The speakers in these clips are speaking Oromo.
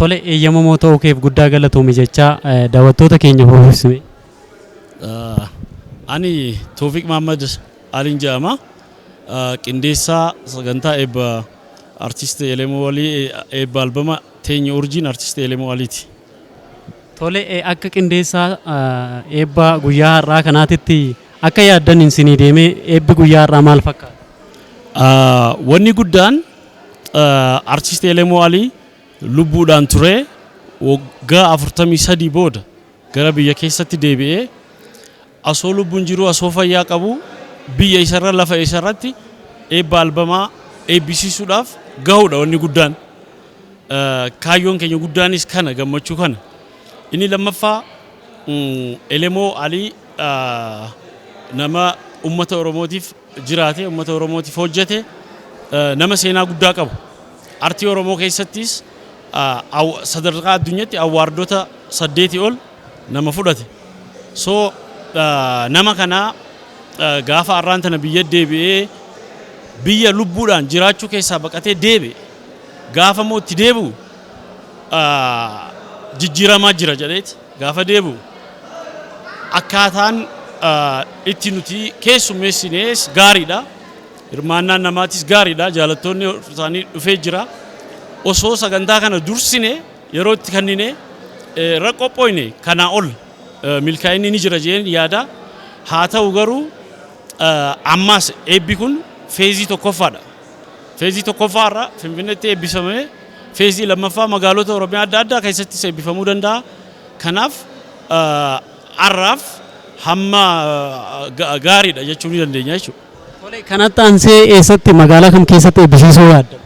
Tole, eeyyamamoo ta'uu keef guddaa galatoomi jechaa, daawwattoota keenya hordoftee. Ani Toofiq Mahammad Aliin jedhama. Qindeessaa sagantaa eebba Artist Elemoo Alii, eebba albama Teenya Urjiin Artist Elemoo Aliiti. Tole, akka qindeessaa eebba guyyaa har'aa kanaatitti akka yaaddan isinii deemee eebbi guyyaa har'aa maal fakkaata? Wanni guddaan Artist Elemoo Alii lubbuudhaan turee waggaa 43 booda gara biyya keessatti deebi'ee, asoo lubbuun jiru, asoo fayyaa qabu, biyya isarra lafa isarratti eebba albamaa eebbisiisuudhaaf gahuudha wanni guddaan. Kaayyoon keenya guddaanis kana, gammachuu kana. Inni lammaffaa, Elemoo Alii nama ummata Oromootiif jiraate, ummata Oromootiif hojjete, nama seenaa guddaa qabu. Artii Oromoo keessattis sadarkaa addunyaatti awardota saddeetii ol nama fudhate. So nama kana gaafa har'aan tana biyya deebi'ee, biyya lubbuudhaan jiraachuu keessaa baqatee deebi'e, gaafa immoo itti deebi'u jijjiiramaa jira jedheeti gaafa deebi'u akkaataan itti nuti keessummeessines gaariidha. Hirmaannaan namaatis gaariidha. Jaalattoonni isaanii dhufee jira. Osoo sagantaa kana dursine, yeroo itti kennine, irra qophooyne, kanaa ol milkaa'inni ni jira jedheen yaada. Haa ta'u garuu ammaas eebbi kun phase tokkoffaadha. Phase tokkoffaa irra Finfinneetti eebbifamee, phase lammaffaa magaalota Oromiyaa adda addaa keessattis eebbifamuu danda'a. Kanaaf har'aaf hamma gaariidha jechuu ni dandeenya jechuudha. Tole, kanatti aansee eessatti, magaalaa kam keessatti eebbisiisuu yaadda?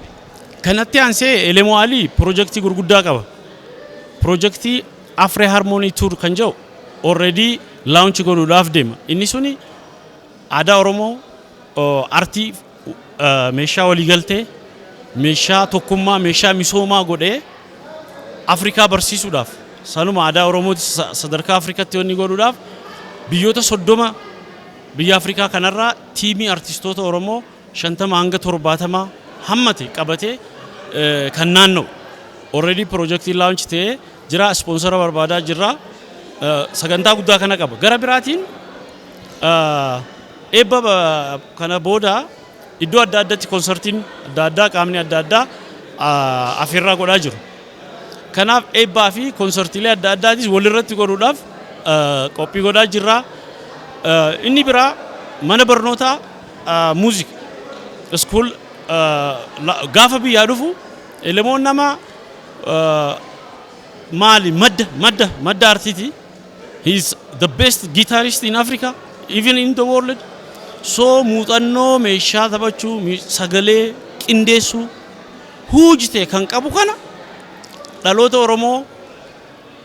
Kanatti aansee Elemoo Alii piroojeektii gurguddaa qaba. Piroojeektii Afree Harmony Tour kan jedhu already launch godhuudhaaf deema. Inni suni aadaa Oromoo, artii meeshaa waliigaltee, meeshaa tokkummaa, meeshaa misoomaa godhee Afrikaa barsiisuudhaaf, sanuma aadaa Oromooti sadarkaa Afrikaatti wanni godhuudhaaf, biyyoota 30 biyya Afrikaa kanarraa tiimii artistoota Oromoo 50 hanga 70 hammate qabatee kan naanna'u. Already piroojeektiin launch ta'ee jira, sponsora barbaadaa jirra. Sagantaa guddaa kana qaba. Gara biraatiin eebba kana booda iddoo adda addaatti konsertiin adda addaa qaamni adda addaa afeerraa godhaa jiru. Kanaaf eebbaa fi konsertiilee adda addaatis walirratti godhuudhaaf qophii godhaa jirra. Inni biraa mana barnootaa music school. Gaafa biyyaa dhufu Elemoon nama maali, madda artiiti. He is the best guitarist in Africa, even in the world. So muuxannoo meeshaa taphachuu, sagalee qindeessuu huge ta'e kan qabu kana dhaloota Oromoo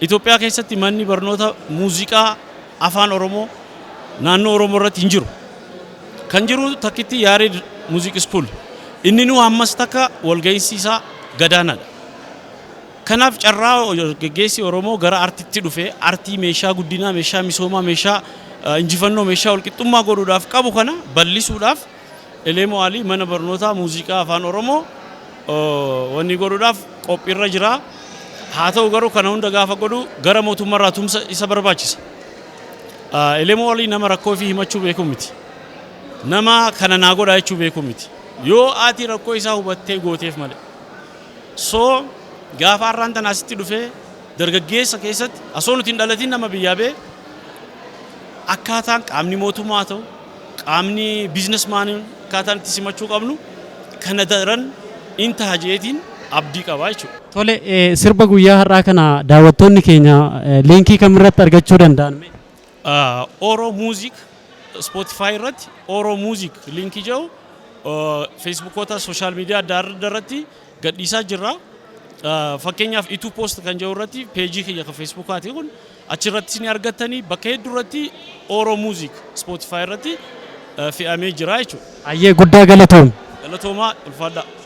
Itoophiyaa keessatti manni barnoota muuziqaa afaan Oromoo naannoo Oromoo irratti hin jiru. Kan jiru takkitti Yaared Music School. Inni nu ammas takka walga'iinsi isaa gadaanaadha. Kanaaf carraa geggeessi Oromoo gara artitti dhufee artii meeshaa guddinaa, meeshaa misoomaa, meeshaa injifannoo, meeshaa walqixxummaa godhuudhaaf qabu kana bal'isuudhaaf Elemoo Alii mana barnootaa muuziqaa afaan Oromoo wanni godhuudhaaf qophiirra jira. Haa ta'u garuu kana hunda gaafa godhu gara mootummaarraa tumsa isa barbaachisa. Elemoo Alii nama rakkoo fi himachuu beeku miti. Nama kana naa godhaa jechuu beeku miti. Yoo ati rakkoo isaa hubattee gooteef malee. So gaafa har'aan tana asitti dhufee dargaggeessa keessatti osoo nuti hin dhalatin nama biyyaa bee akkaataan qaamni mootummaa ta'u, qaamni businessmaniin akkaataan itti simachuu qabnu kana daran in taha jeetiin abdii qabaa jechuudha. Tole, sirba guyyaa har'aa kana daawwattoonni keenya liinkii kamirratti argachuu danda'an? Oro Music Spotify irratti, Oro Music liinkii jedhu, Facebookoota social media adda addaa irratti gadhiisaa jirra. Fakkeenyaaf Itu Post kan jedhu irratti, peejii kiyya kan Facebookaati kun, achirratti ni argattanii, bakka hedduu irratti Oro Music Spotify irratti fe'amee jira jechuudha. Ayyee, guddaa galatoom. Galatoomaa, ulfaadhaa.